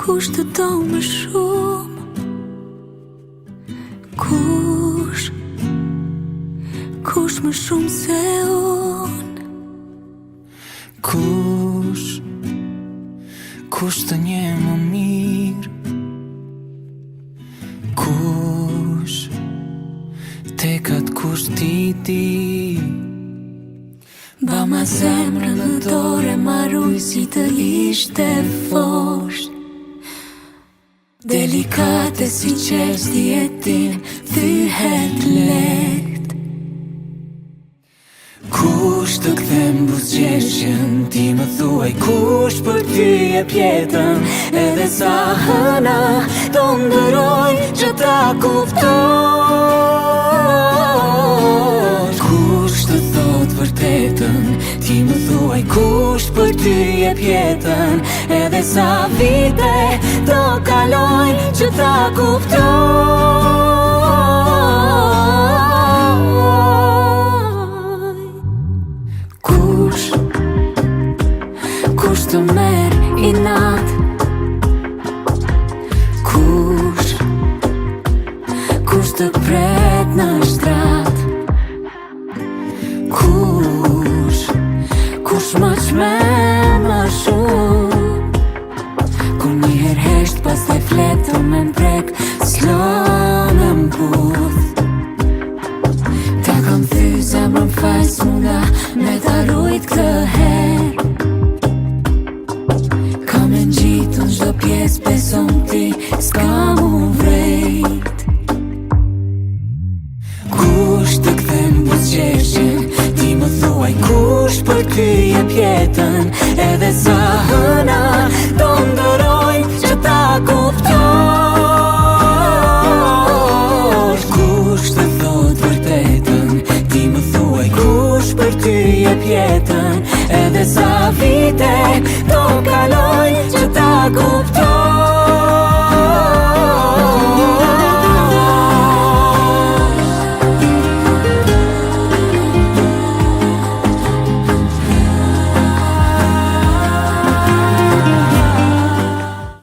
Kush të do më shumë Kush Kush më shumë se unë Kush Kush të njeh më mirë Kush Tekat kush t'i di Bama zemrën në dore ma ruj si të ishte foshnjë Delikate si qelq ti e din Thyhet lehtë Kush të kthen buzëqeshjen Ti më thuaj kush për ty jep jetën Edhe sa hëna Do ndërroj që ta kuptosh Kush të thot vërtetën Ti më thuaj kush për ty jep jetën Edhe sa vite do kaloj që ta kuptoj Kush Kush të merr inat Kush Kush të pret në shtrat Kush Kush më çmen më shumë Kur një herë hesht pastaj flet të me m'prek S'lo me m'puth Ta kam thy zemrën fal s'munda Me ta rujt këtë herë Kam e ngjitun çdo pjesë besom ti S'ka mu vrejt Kush të kthen buzëqeshjen Ti më thuaj kush për ty jep jetën Edhe sa hëna do ndërroj që ta kuptosh Kush të thot vërtetën Ti më thuaj kush për ty jep jetën Edhe sa vite do.